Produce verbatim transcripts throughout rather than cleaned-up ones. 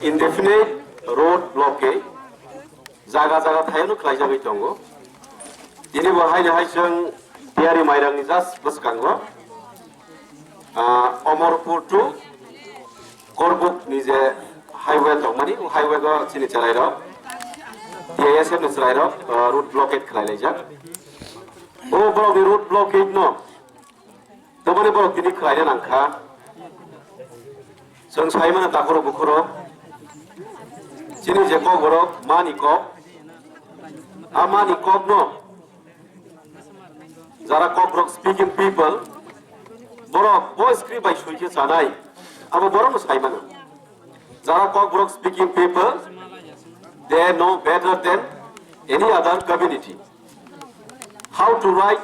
Indefinite road blockade jaga jaga thayano khlaijagwi tongo. Tini bo haino hai chwng tiyari mairangni just bwskango, ah, Omorpur to Korbuk ni je highway tongmani, o highway go chini chwrairok, T I S F ni chwrairok, ah, road blockade khlailaijak. O borokni road blockade no Toboni borok tini khlaina nangkha. Chwng sai mano takhoro bukhoro. Chini je kok borok mani kok. A mani kok no. Jara kok borok speaking people. Borok bo script bai sui khe chanai. Abo borok no sai mano. Jara kok borok speaking people. They know better than any other community. How to write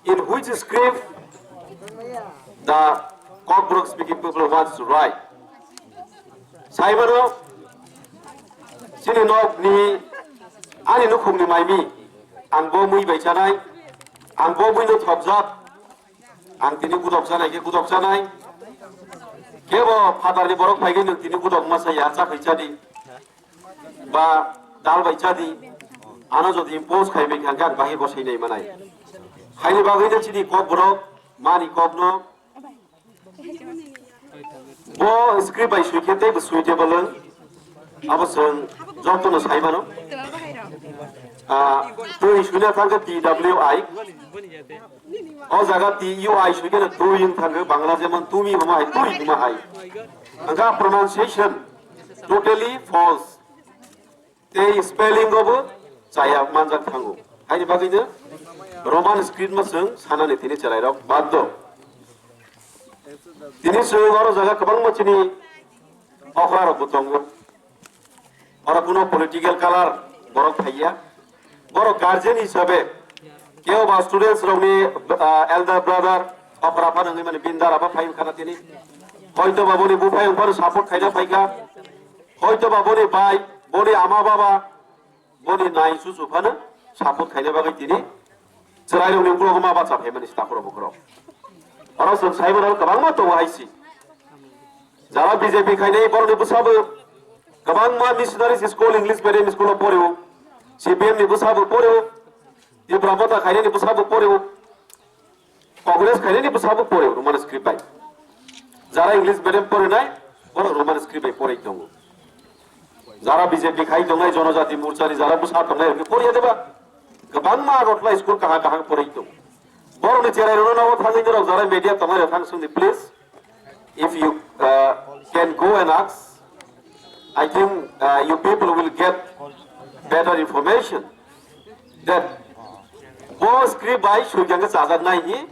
in which script the Kokborok speaking people wants to write. Saimano, chini nok ni, ani nukhung ni maimi, ang bo mui bai chanai, ang bo mui no thopjak, ang tini gudok chanai khe gudok chanai, kebo phatar ni borok phai khe nwng tini gudok ma chaya, cha khai chadi. Ba dal bai chadi, ano jodi impose khai bai kha, ang bahai bo sai nai manai. Haini bagwi no chini kok borok, mani kok no, bo script bai sui khe tei bo sui table wng. Abo chwng joto no sai mano. Ah, twi sui na thang khe T W I. O jaga T U I sui khe twi wng thang khe Bangla jemon tumi huma hai, twi huma hai. Ang kha pronunciation totally false. Tei spelling o bo chaya manjak thango. Haini bagwi no Roman script no chwng sanani tini chwrairok baddo. Tini chwng oro jaga kwbangma chini okra rok bo tongo. Oro kuno political color borok thaiya. Borok guardian hisabe kebo ba students rokni, ah, elder brother okra phano wngwi mani bindar abo phai wngkha na tini. Hoito ba boni buphai wngphano support khaina phaikha. Hoito ba boni bai, boni ama baba, boni nai chuchu phano support khaina bagwi tini chwrairokni uklogo ma bacha phaimani si takhoro bukhoro. Oro chwng saimano kwbangma tongo hai si. Jara B J P khainai borokni bwsabo kwbangma missionary school, English medium school o porio. C P M ni bwsabo porio. Tipra Motha khainani bwsabo porio. Congress khainani bwsabo pore Roman script bai. Jara English medium porinai, borok Roman script bai poroi tongo. Jara B J P khai tongnai, Jonojati Morcha ni jara bwsa tongnai, rokni poriya deba? Kwbangma Agartala school kaham kaham poroi tongo. Borokni cherai rokno nogo thangwi norok jara media tongnai rok thang songdi, please. If you, uh, can go and ask, I think, uh, you people will get better information that bo script bai sui khe chajak nai hi,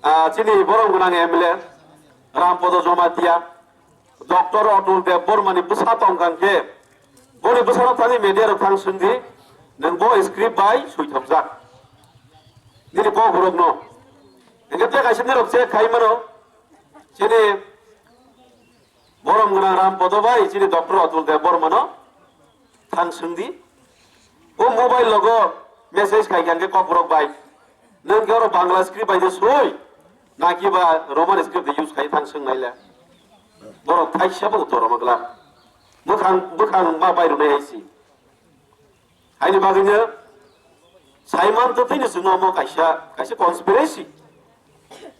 ah, chini borom gwnang M L A Rampodo Jomatia, Doctor Atul Deb Bormani bwsa tong kang khe, boni bwsano thani media rok thang sungdi, nwng bo script bai sui thokjak. Nini kok borok no. Hingke te kaisa nirok check khai mano. Chini borom gwnang Ram Podo bai, chini Doctor Atul Deb Bormano thang sungdi. O mobile logo message khai khe kokborok bai. Nwng khe oro Bangla script bai de sui. Naki ba Roman script de use khai thang sung naile. Borok thaisa bo utor rwma glak. Bwkhang, bwkhang ma bai rwnai hai si. Haini bagwino Simon to tini chwngno omo kaisa, kaisa conspiracy.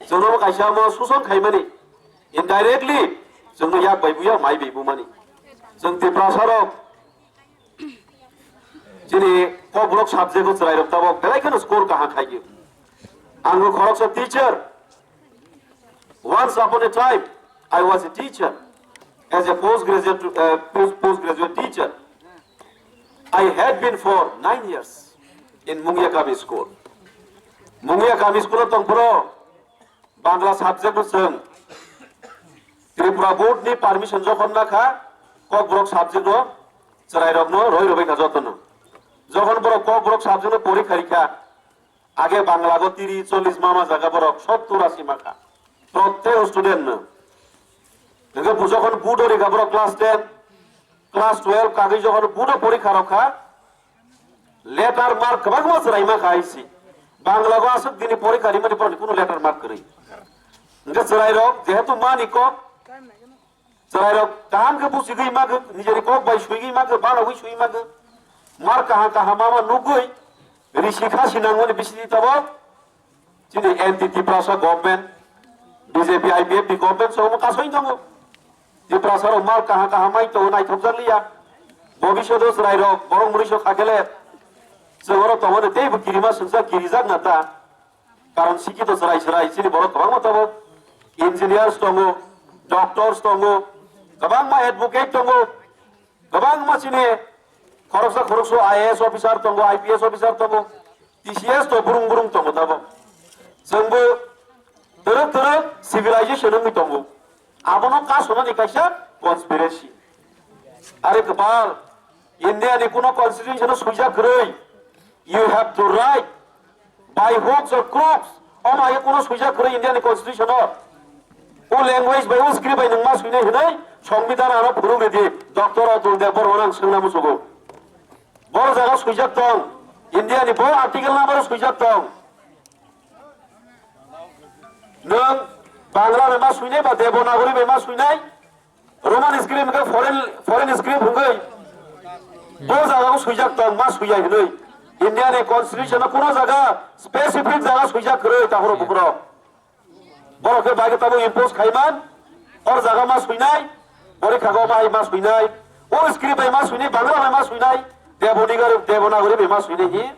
Chwngno omo kaisa omo suson khaimani. Indirectly chwngno yak bai buya, mai bai bumani. Chwng Tiprasa rok chini kokborok subject o chwrai rok tabok belai kheno score kaham khaio. Ang khoroksa teacher. Once upon a time, I was a teacher, as a postgraduate, uh, post, postgraduate teacher. I had been for nine years in Mungiakami School. Mungiakami School o tongphuru Bangla subject o chwng Tripura Board ni permission jokhon nakha, kokborok subject o chwrai rokno roi rwbai kha jotono. Jokhon borok kokborok subject no porikha rikha, Age Bangla go tiri, chollish ma ma jaga borok sottur asi ma kha. Prottek student no. Hingke bo jokhon board o rikha borok class ten, class twelve kagwi jokhon board o porikha rok kha, letter mark kwbangma chwrai ma kha hai si. Bangla go aswk dini porikha rimani borokni kuno letter mark kwrwi. Hingke chwrai rok jehetu mani kok, Chwrairok kaham khe buchigwi magwi, nijeni kok bai swigwi magwi, banogwi swigwi magwi, mar kaham kaham ma ma nugwi, risi khasi nangmani bisini tabok chini anti Tiprasa government, B J P I P F T government songmo kasoi tongo. Tiprasa rok mar kaham kaham mai tongo, naithokjak liya. Bobishoto chwrairok borok muriso khakele chwng oro tongmani teibo kirima swngjak, kirijak na ta. Karon sikito chwrai chwrai chini borok kwbangma tongo, engineers tongo, doctors tongo, kwbangma advocate tongo, kwbangma chini khoroksa khoroksa I A S officer tongo, I P S officer tongo, T C S to burung burung tongo tabo. Chwngbo twrwk twrwk civilization wngwi tongo. Abono kasonani kaisa conspiracy. Are kwbal, India ni kuno constitution o swijak kwrwi, you have to write by hooks or crooks. Omo hai kuno swijak kwrwi India ni constitution o. O language bai, o script bai nwng ma swinai hwnwi Songbidan ano phuruk ridi, Doctor Atul Deb Borma ang swngna musugo. Boro jaga swijak tong, India ni bo article number o swijak tong. Nwng Bangla bai ma swinai ba Devanagari bai ma swinai, Roman script hwnkhe foreign, foreign script hwnkhe bo jaga o swijak tong, ma swiya hinwi. India ni constitution o kuno jaga specific jaga swijak kwrwi tahoro bukurok. Borok khe bai khe tabuk impose khaiman, or jaga ma swinai, bori khago ma hai ma swinai, o script bai ma swinai, Bangla bai ma swinai, Devanagari, Devanagari bai ma swinai hi.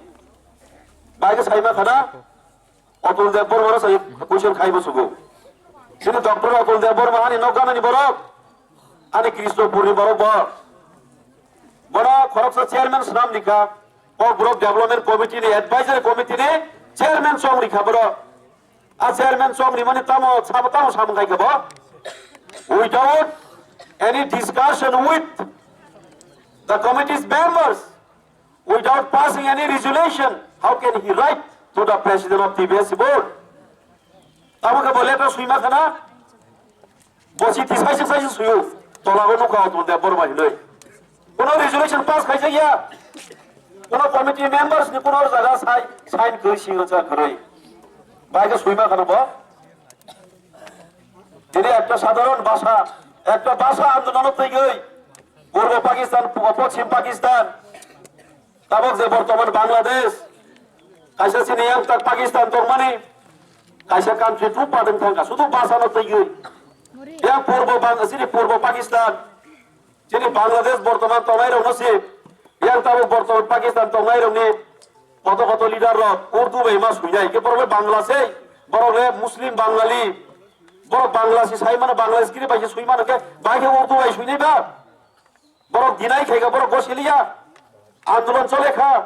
Bai khe saima khana, Atul Deb Borma no sai question khai bo sugo. Chini Doctor Atul Deb Borma ani nok ganani borok, ani Krishnapur ni borok bo. Bono khoroksa chairman swnam rikha, o borok development committee ni advisory committee ni chairman chong rikha borok. A chairman chong rimani tamo sabo tamo samung khai khe bo. Without any discussion with the committee's members, without passing any resolution, how can he write to the president of T B S board? Tamo khe bo letter swima khana, bo si tisai se sai se suyo, tola go nukha Atul Deb Borma hinoi. Kono resolution pass khai jakya, kono committee members ni kono jaga sai, sign koi signature koi. Bai khe swima khana bo. Tini ekta sadharon bhasha, ekta bhasha andolon twi goi, Purbo Pakistan, Pochim Pakistan, tabok je bortoman Bangladesh, kaisa chini yang tak Pakistan tongmani, kaisa country tu padeng thangka, sudu bhasha no twi goi. Yang Purbo Bang-, chini Purbo Pakistan, chini Bangladesh bortoman tongnai rok no si, yang tabok bortoman Pakistan tongnai rok ni koto koto leader rok Urdu bai ma suinai, ke borok le Bangla sei, borok le Muslim Bangali, borok Bangla si sai mano, Bangla script bai se sui mano ke, bai ke Urdu bai suinai ba? Borok dinai khai ka, borok gosiliya, andolon chole kha,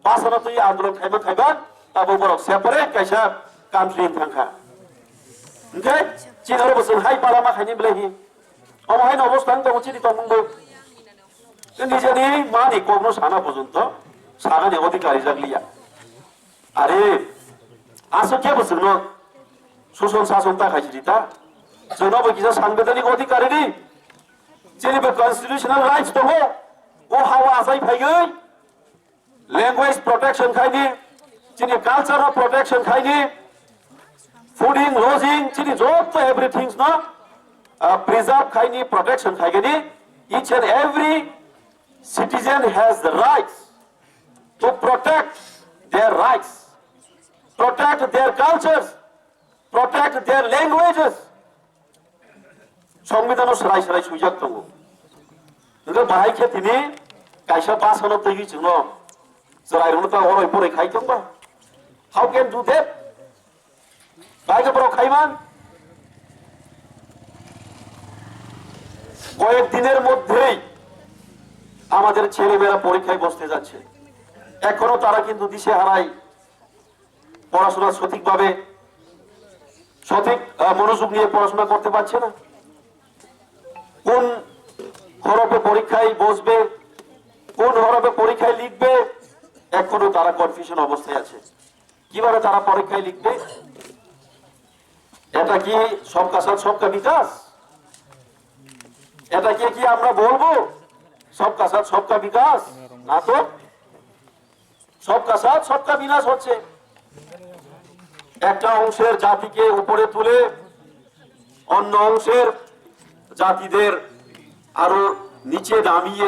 basa no twi andolon khaiman khaiman, tabok borok separate kaisa country wng thang kha. Hingke chini oro bo chwng hai palama khaini belai hi. Omo haino obostha wng tongo chini tongmung bo. Nijeni mani kokno sana porjonto sagani odhikar rijak liya. Are, aswk khe bo chwngno suson sason ta khaisidi ta? Chwngno bo kisa sangbidhanik odhikar ridi. Chini bo constitutional rights tongo. O hao achai phaigwi. Language protection khaini, chini culture no protection khaini, fooding, lodging, chini joto everything no, uh, preserve khaini, protection khaigani. Each and every citizen has the rights to protect their rights, protect their cultures, protect their languages. Songbidan no swrai swrai swijak tongo. Hingke bahai khe tini kaisa basa no twi chwngno chwrai rwno ta oroi poroi khai tongba. How can do that? Bahai khe borok khaiman. কয়েক দিনের মধ্যেই আমাদের ছেলেমেয়েরা পরীক্ষায় বসতে যাচ্ছে। এখনো তারা কিন্তু দিশেহারায় পড়াশোনা সঠিকভাবে, সঠিক, আহ, মনোযোগ নিয়ে পড়াশোনা করতে পারছে না। কোন হরফে পরীক্ষায় বসবে, কোন হরফে পরীক্ষায় লিখবে, এখনো তারা কনফিউশন অবস্থায় আছে। কিভাবে তারা পরীক্ষায় লিখবে? এটা কি সবকা সাথ সবকা বিকাশ? এটা কি, কি আমরা বলবো সবকা সাথ সবকা বিকাশ? না তো। সবকা সাথ সবকা বিনাশ হচ্ছে। একটা অংশের জাতিকে উপরে তুলে অন্য অংশের জাতিদের আরো নিচে নামিয়ে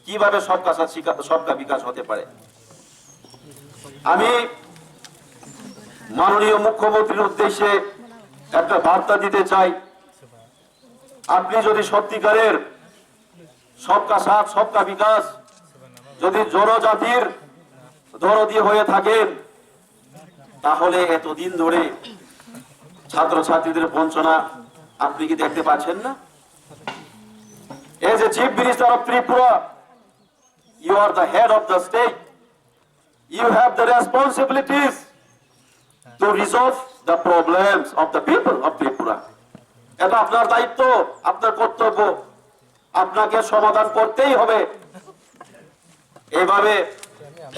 কিভাবে সবকা সাথ সিকা-, সবকা বিকাশ হতে পারে। আমি মাননীয় মুখ্যমন্ত্রীর উদ্দেশ্যে একটা বার্তা দিতে চাই, আপনি যদি সত্যিকারের সবকা সাথ সবকা বিকাশ যদি জনজাতির দরদি হয়ে থাকেন, তাহলে এতদিন ধরে ছাত্রছাত্রীদের বঞ্চনা আপনি কি দেখতে পাচ্ছেন না? As a Chief Minister of Tripura, you are the head of the state. You have the responsibilities to resolve the problems of the people of Tripura. এটা আপনার দায়িত্ব, আপনার কর্তব্য, আপনাকে সমাধান করতেই হবে। এইভাবে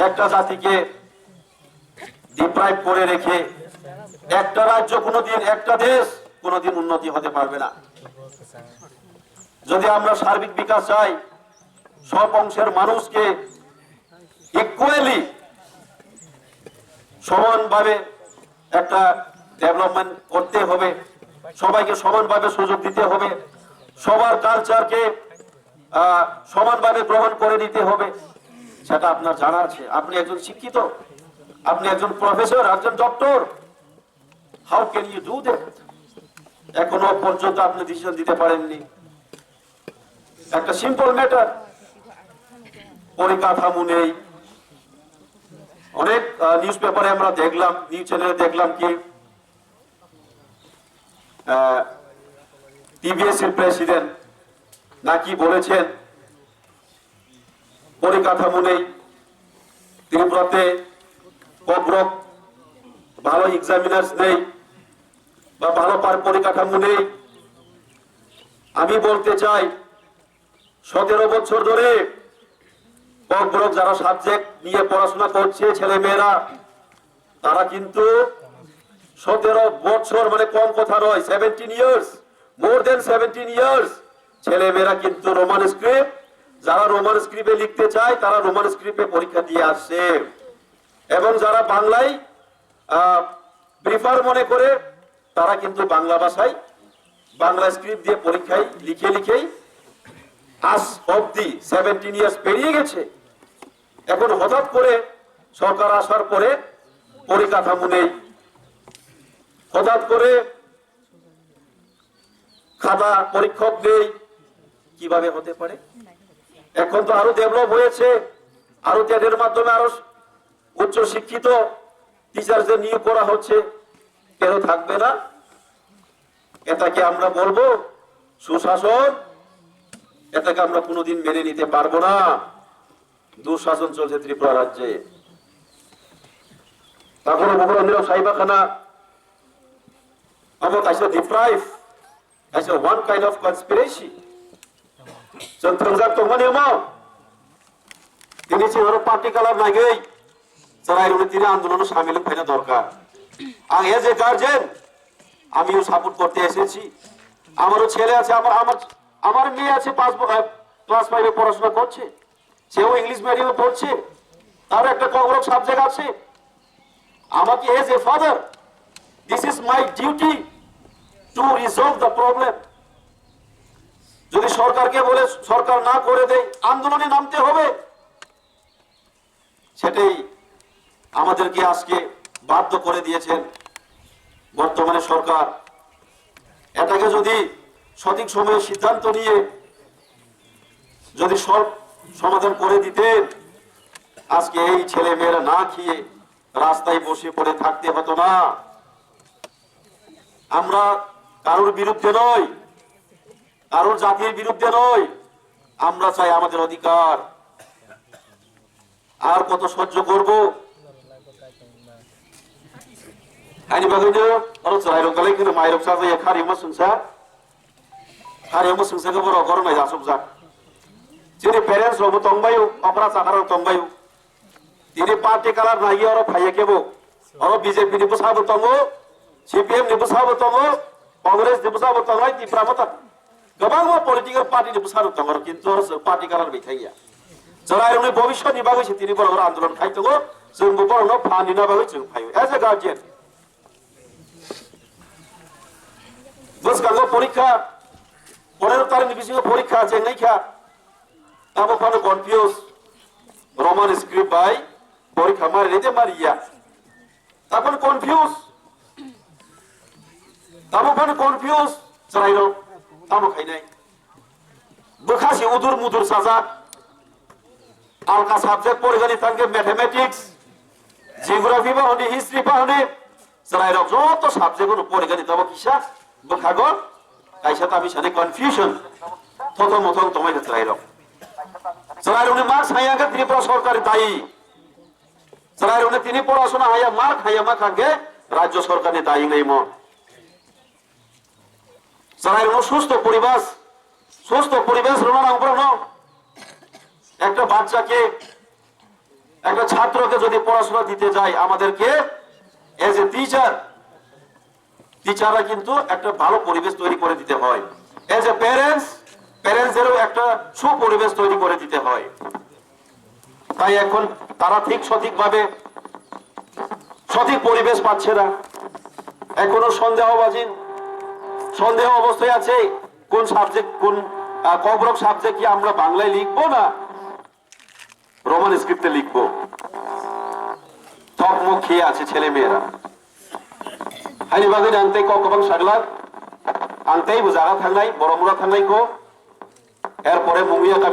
একটা জাতিকে ডিপ্রাইভ করে রেখে একটা রাজ্য কোনোদিন, একটা দেশ কোনোদিন উন্নতি হতে পারবে না। যদি আমরা সার্বিক বিকাশ চাই, সব অংশের মানুষকে ইকুয়ালি সমানভাবে একটা ডেভেলপমেন্ট করতে হবে, সবাইকে সমানভাবে সুযোগ দিতে হবে, সবার কালচারকে সমানভাবে গ্রহণ করে নিতে হবে, সেটা আপনার জানা আছে। আপনি একজন শিক্ষিত, আপনি একজন প্রফেসর, একজন doctor, how can you do that? এখনো পর্যন্ত আপনি ডিসিশন দিতে পারেননি। একটা সিম্পল ম্যাটার, পরিকাঠামো নেই। অনেক নিউজ পেপারে আমরা দেখলাম, নিউজ চ্যানেলে দেখলাম কি টিবিএসসির প্রেসিডেন্ট নাকি বলেছেন পরিকাঠামো নেই, ত্রিপুরাতে ককবরক ভালো এক্সামিনার্স নেই বা ভালো পার পরিকাঠামো নেই। আমি বলতে চাই, সতেরো বছর ধরে ককবরক যারা সাবজেক্ট নিয়ে পড়াশোনা করছে ছেলে মেয়েরা, তারা কিন্তু সতেরো বছর মানে কম কথা নয়, সেভেন্টিন ইয়ার্স, মোর দেন সেভেন্টিন ইয়ার্স ছেলে মেয়েরা কিন্তু রোমান স্ক্রিপ্ট, যারা রোমান স্ক্রিপ্টে লিখতে চায় তারা রোমান স্ক্রিপ্টে পরীক্ষা দিয়ে আসছে। এবং যারা বাংলায় প্রিফার মনে করে, তারা কিন্তু বাংলা ভাষায়, বাংলা স্ক্রিপ্ট দিয়ে পরীক্ষায় লিখে লিখেই আজ অবধি সেভেন্টিন ইয়ার্স পেরিয়ে গেছে। এখন হঠাৎ করে সরকার আসার পরে পরিকাঠামো নেই, হঠাৎ করে খাতা পরীক্ষক নেই, কিভাবে হতে পারে? এখন তো আরো ডেভেলপ হয়েছে, আরো টেটের মাধ্যমে আরো উচ্চ শিক্ষিত টিচারদের নিয়োগ করা হচ্ছে, কেন থাকবে না? এটাকে আমরা বলবো সুশাসন? এটাকে আমরা কোনোদিন মেনে নিতে পারবো না। দুঃশাসন চলছে ত্রিপুরা রাজ্যে। তারপরে বগুড়া নিরব সাইবাখানা, abo kaisa deprive, kaisa one kind of conspiracy. Chwng thwngjak tongmani omo. Tini chwng oro party color naigwi chwrairokni tini andolono samil wng phaina dorkar. Ang as a guardian, আমিও সাপোর্ট করতে এসেছি। আমারও ছেলে আছে, আমার আমার আমার মেয়ে আছে, পাঁচ ক্লাস ফাইভে পড়াশোনা করছে, সেও ইংলিশ মিডিয়ামে পড়ছে, তারও একটা ককবরক সাবজেক্ট আছে। আমাকে, as a father, this is my duty to resolve the problem. যদি সরকারকে বলে সরকার না করে দেয়, আন্দোলনে নামতে হবে। সেটাই আমাদেরকে আজকে বাধ্য করে দিয়েছেন বর্তমানে সরকার। এটাকে যদি সঠিক সময়ে সিদ্ধান্ত নিয়ে যদি সব সমাধান করে দিতেন, আজকে এই ছেলে মেয়েরা না খেয়ে রাস্তায় বসে পড়ে থাকতে হতো না। আমরা কারোর বিরুদ্ধে নই, কারোর জাতির বিরুদ্ধে নই, আমরা চাই আমাদের অধিকার। আর কত সহ্য করব? Ani bagwi no oro chwrai rok dalai kheno mai rok chajak ya khari ma sungsa. Khari ma sungsa khe borok oro nai jasuk jak. Chini parents rok bo tong bai o, okra chakra rok tong bai o. Tini party color nai oro phai ya kebo. Oro B J P ni bwsa bo tongo, C P M ni bwsa bo tongo, Congress ni bwsa bo tongo, Tipra Motha. Kwbangma political party ni bwsarok tongo, kintu oro chwng party color bai thangya. Chwrairokni bobiswtni bagwi se tini borok oro andolon khai tongo, chwngbo borokno phan rina bagwi chwng phaio. As a guardian, bwskango porikha, Pondro tarikni bisingo porikha chengnai kha. Tamo phano confuse. Roman script bai porikha mari rede mariya. Tamo confuse. Tamo phano confuse. Chwrairok tamo khainai. Bwkha si udur mudur sajak. Alka subject porigani tangke mathematics, geography ba honi, history ba honi, chwrairok joto subject no porigani tamo kisa bwkhago kaisa tami sani confusion, thothong mothong tongmai kha chwrairok. Chwrairokni mark saya khe Tripura sorkar dayi. Chwrairokni tini porasona haya, mark haya ma kha khe rajyo sorkarni dayi wnglaimo. Chwrairokno সুস্থ পরিবেশ, সুস্থ পরিবেশ rwna nang borokno. একটা বাচ্চাকে, একটা ছাত্রকে যদি পড়াশোনা দিতে যাই, আমাদেরকে as a teacher, টিচাররা কিন্তু একটা ভালো পরিবেশ তৈরি করে দিতে হয়। As a parents, প্যারেন্টসদেরও একটা সুপরিবেশ তৈরি করে দিতে হয়। তাই এখন তারা ঠিক সঠিকভাবে সঠিক পরিবেশ পাচ্ছে না। এখনো সন্দেহবাজিন, সন্দেহ অবস্থায় আছে কোন সাবজেক্ট, কোন আহ, কবরক সাবজেক্ট কি আমরা বাংলায় লিখবো না রোমান স্ক্রিপ্টে লিখবো। থকমক খেয়ে আছে ছেলে মেয়েরা। Haini bagwi ang tei kok kwbang saglak, ang tei bo jaga thangnai, Boromura thangnai ko, erpore Munguya kami